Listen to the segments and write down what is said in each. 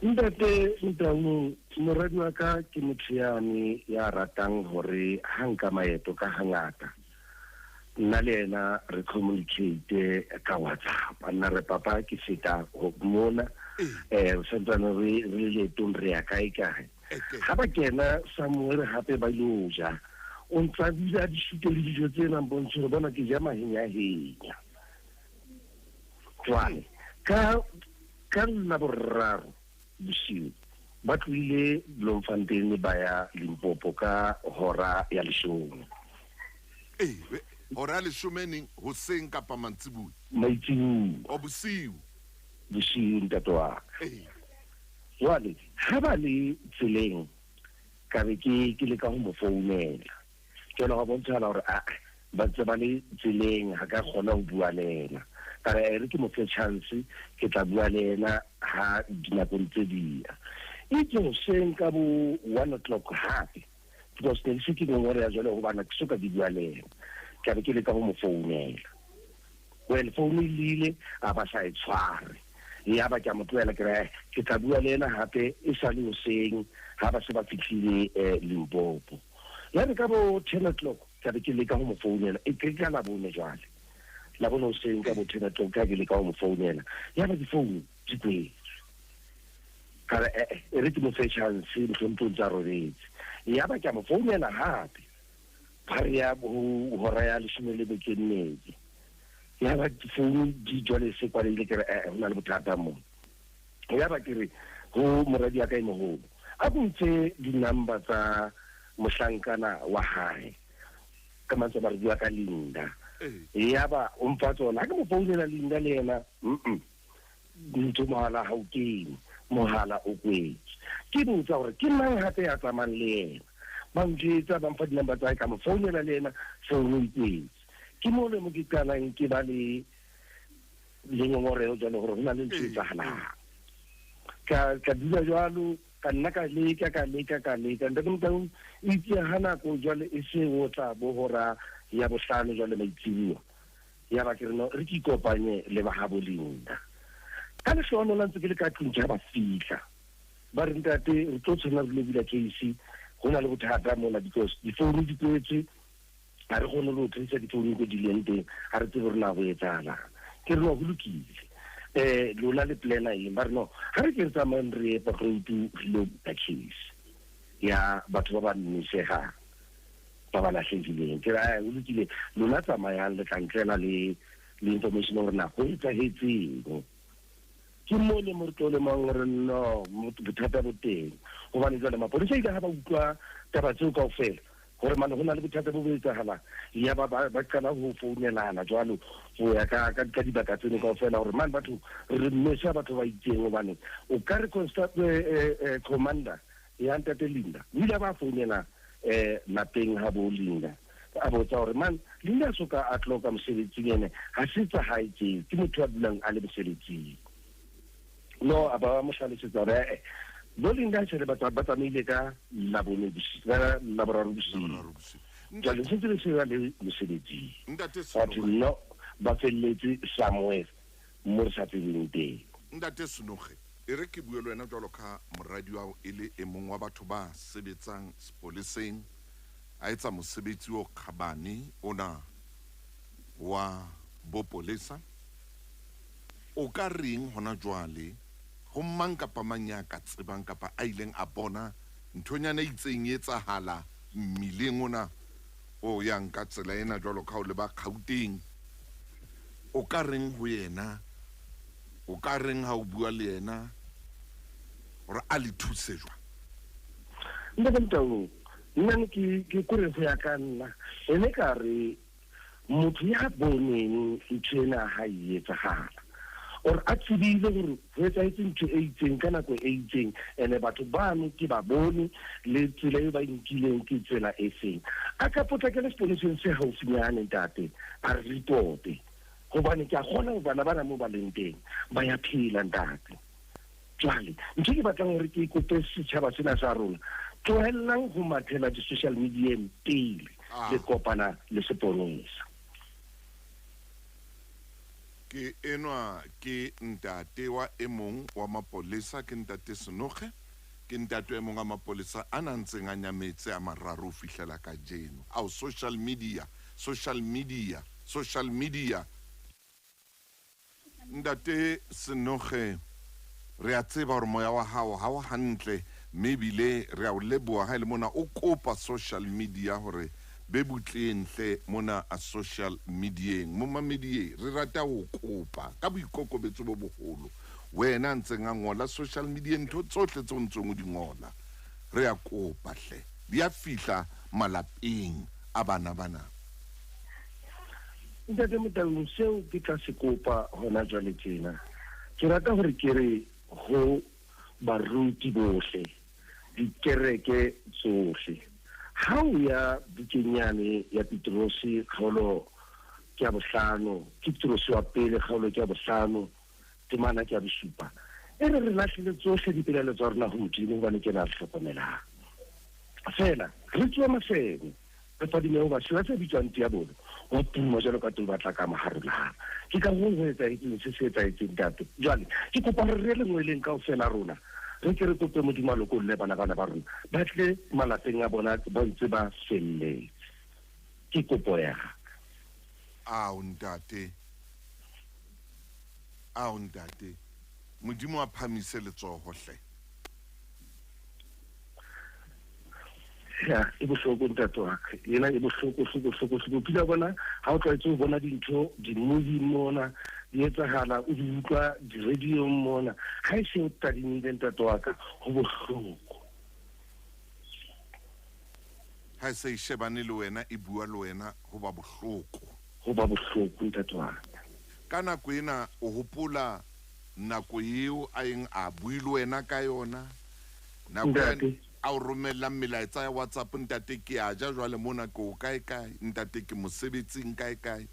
Ntate Motaung, moradi wa ka ke motho yane ya ratang hore ha nka maeto ka hangata nna le yena re communicate ka WhatsApp. Nna re papa ke feta mona santsane re le leetong re ya kae kae. Ha ba kena somewhere hape ba ilo ja, o ntsa bile a di shute le dijo tse nang bontshe hore bona ke ja mahenyahenya. Jwale ka Laboraro bosiu ba tlohile Bloemfontein ba ya Limpopo ka hora ya 10. Hora ya 10 neng, hoseng kapa mantsibuya? Maitsibuya. O bosiu. Bosiu ntate wa ka. Jwale ha ba le tseleng ka be ke leka ho mo founela. Jwale hwa bontshahala hore a ba ntse ba le tseleng ha ka kgona ho bua le yena. Ka re re ke mo fe chance ke tla bua le yena ha dinakong tse di ya. Itse hoseng ka bo 1 o'clock hape because ne se ke ngongore ya jwale hobane ke soka ke bua le yena. Ka be ke leka ho mo founela. Well, phone e lile a ba sa e tshware. Ya ba ke a mo tlohela ke re ke tla bua le yena hape e sa le hoseng ha ba se ba fihlile Limpopo. Ya re ka bo 10 o'clock ka be ke leka ho mo founela, e ke ka Labone jwale. Labone hoseng ka bo 10 o'clock ka ke leka ho mo founela. Ya ba difounu di kwetswe. Ka re e re ke mo fe chance mohlomong tsa robetse. Ya ba ke a mo founela hape. Phare ya bo hora ya 12. Ya ba difounu di jwale se kwalehile ke re ho na le bothata mo. Ya ba ke re ho moradi wa ka e moholo a ko mphe di-number tsa mohlankana wa hae ka mantswe ba re bua ka Linda. Ya ba o mpha tsona, ha ke mo founela Linda le yena ntho mohala ha o kene, mohala o kwetse. Ke botsa hore ke mang hape ya tsamayang le yena. Ba njwetsa, ba mpha di-number tsa hae, ka mo founela le yena, founu e kwetse. Ke mo le mo ke qalang ke ba le ngongoreo jwale hore ho na le ntho e etsahalang. Ka dula jwalo, ka nna ka leka, ka leka, ka leka. Ntate Motaung, itse ha nako jwale e se o tla bo hora ya 5 jwale maitsibuya. Ya ba ke re no, re ke ikopanye le ba habo Linda. Ka lehlohonolo la ntse ke le ka tlung ke ha ba fihla. Ba re ntate re tlo tshwanela re lo bula case, ho na le bothata mona because difounu di kwetswe, ha re kgone le ho tracer difounu ko di leng teng, ha re tsebe hore na ho etsahalang. Ke re no, ho lokile. Lona le plana eng? Ba re no, ha re ke re tsamayeng re ye Pakgoutu re lo bula case ya batho ba ba nnisegang, ba ba lahlehileng. Ke re, ho lokile, lona tsamayang le tla ntlela le information hore na ho etsahetseng. Ke mo le mo re tlo lemang hore no, bothata bo teng. Hobane jwale mapolesa ile ha ba utlwa taba tseo kaofela hore mane ho na le bothata bo bo etsahalang, ya ba ba qala ho founelana jwalo ho ya ka dibaka tseno kaofela hore mane batho re mmesa batho ba itseng. Hobane o ka re commander ya ntate Linda o ile ba founela lapeng ha bo Linda, a botsa hore man Linda so ka a tloka mosebetsing ene ha se tsa hae tse, ke motho a dulang a le mosebetsing. No, a ba mo hlalosetsa hore bo Linda tjhe ba tsamaile ka Labone bosiu, ka Laboraro bosiu. Jwale se ntse le se ba le mosebetsing. Ntate Batho no ba felletse somewhere mo re sa tsebeng teng. Ntate Senoge, e re ke bue le wena jwalo ka moradi wa hao e le e mong wa batho ba sebetsang sepoleseng, a etsa mosebetsi o kgabane ona wa bopolesa. O ka reng hona jwale ho mang kapa mang ya ka tsebang kapa a ileng a bona nthonyana e itseng e etsahala mmileng ona o yang ka tsela ena jwalo ka ho leba Gauteng? O ka reng ho yena? O ka reng ha o bua le yena hore a le thuse jwang? Ntate Motaung, nna ne ke kore ho ya ka nna, e ne ka re motho ya boneng ntho ena ha e etsahala, or a tsebile hore ho etsahetse ntho e itseng ka nako e itseng, ene batho bano ke ba bone le tsela eo ba e nkileng ke tsela e feng, a ka potlakela seponeseng se haufinyane ntate, a re reporte. Hobane ke a kgona ho bana bana moo ba leng teng ba ya phela ntate. Jwale ntho ke batlang hore ke kope setjhaba sena sa rona, tlohellang ho mathela di-social media pele le kopana le seponesa. Ke enwa ke ntate wa e mong wa mapolesa, ke ntate Senoge, ke ntate e mong wa mapolesa a na ntseng a nyametse a mararo ho fihlela kajeno. Ao, social media, social media, social media. Ntate Senoge, re a tseba hore moya wa hao ha o hantle, mme ebile re a o leboha ha e le mona o kopa social media hore be butleng hle mona a social medieng. Momamedi, re rata ho kopa ka boikokobetso bo boholo, wena a ntseng a ngola social media ntho tsohle tseo ntseng o di ngola, re a kopa hle di a fihla malapeng a bana bana. Ntate Motaung, seo ke tla se kopa hona jwale tjena, ke rata hore ke re ho baruti bohle, dikereke tsohle, ha o ya bukeng yane ya Petrose kgaolo ke ya bohlano, ke Petrose wa pele kgaolo ke ya bohlano, temana ke ya bosupa, e re re lahlile tsohle dipelaelo tsa rona ho Modimo, hobane ke yena a re hlokomelang. Feela re tsoa masene, re fadime hoba sera se bitswang diabolo wa puma jwalo ka teng batla ka maharolang. Ke ka hoo ho etsahetseng se se etsahetseng, ntate. Jwale ke kopa hore re lengweleng kaofela rona, re ke re kope Modimo a lokolle bana bana ba rona, ba tle malapeng a bona ba ntse ba felletse. Ke kopo ya ka. Ao ntate, ao ntate, Modimo a phamise letsoho hle. Ya, e bohloko ntate wa ka, ena e bohloko hloko hloko hloko. Kile bona ha o tlwaetse ho bona dintho di-movie mona di etsahala, o di utlwa di-radio-ng mona, ha e se o tadimile ntate wa ka, ho bohloko. Ha e se e shebane le wena, e bua le wena, ho ba bohloko. Ho ba bohloko ntate wa ka. Ka nako ena o hopola nako eo a eng a bue le wena ka yona, nako Ntate. a o romellang melaetsa ya WhatsApp, ntate ke a ja jwale mona ke o kae kae, ntate ke mosebetsing kae kae,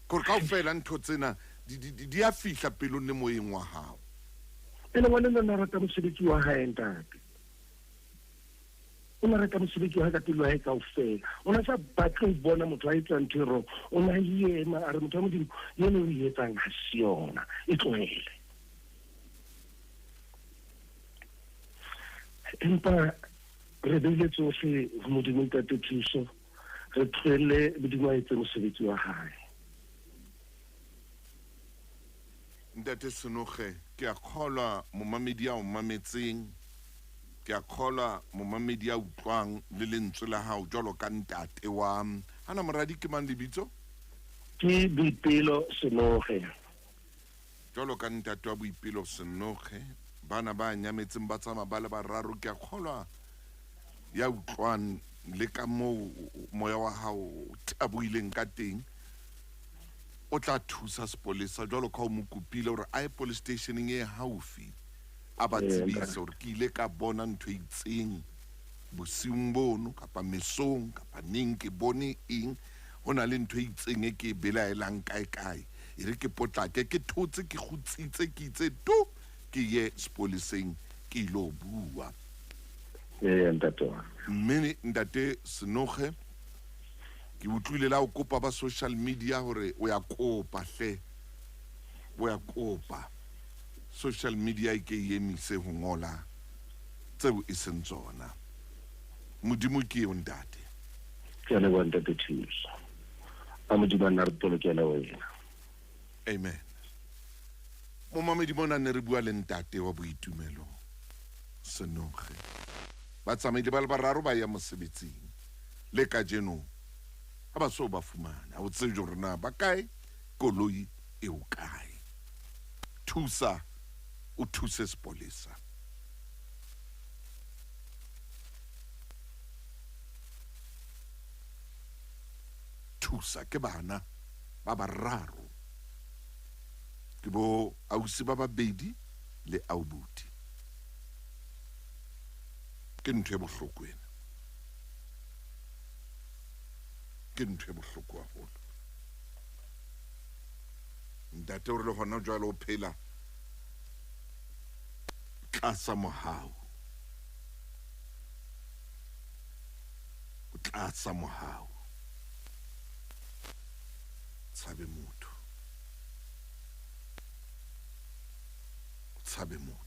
kore kaofela ntho tsena di a fihla pelong le moyeng wa hao. Pele ngwana enwa o ne a rata mosebetsi wa hae ntate, o ne a rata mosebetsi wa hae ka pelo ya hae kaofela, o ne a sa batle ho bona motho a etsa ntho e wrong, o ne a ema a re motho wa Modimo eno o e etsang ha se yona, e tlohele. Empa re beile tsohle ho Modimo ntate Thuso, re tlohelle Modimo a etse mosebetsi wa hae. Ntate Senoge, ke a kgolwa momamedi a o mametseng, ke a kgolwa momamedi a utlwang le lentswe la hao jwalo ka ntate wa hana moradi ke mang lebitso? Ke Boipelo Senoge. Jwalo ka ntate wa Boipelo Senoge, bana ba nyametseng ba tsamaya ba le bararo, ke a kgolwa ya utlwang le ka moo moya wa hao o tabohileng ka teng, o tla thusa sepolesa jwalo ka o mo kopile hore a ye police stationeng e haufi, a ba tsebise hore ke ile ka bona ntho e itseng bosiung bono kapa mesong kapa neng, ke bone eng, ho na le ntho e itseng e ke e belaelang kae kae, e re ke potlake, ke thotse, ke kgutsitse, ke itse tu, ke ye sepoleseng ke ilo bua. Ee, ntate wa. Mme ntate Senoge, ke utlwile la o kopa ba social media hore o ya kopa hle, o ya kopa social media e ke e emise ho ngola tseo e seng tsona. Modimo ke eo ntate. Ke a leboha ntate Thuso. A Modimo a nna re polokele wena. Amen. Momamedi mona ne re bua le ntate wa Boitumelo Senoge. Ba tsamaile ba le bararo ba ya mosebetsing, le kajeno ha ba so ba fumane, ha o tsebe hore na ba kae, koloi e o kae. Thusa, o thuse sepolesa. Thusa ke bana ba bararo, ke bo ausi ba babedi le aubuti. Ke ntho e bohloko ena, ke ntho e bohloko haholo. Ntate o re le hona jwale o phela tlasa mohau, o tlasa mohau. Tshabe motho. tshabe motho.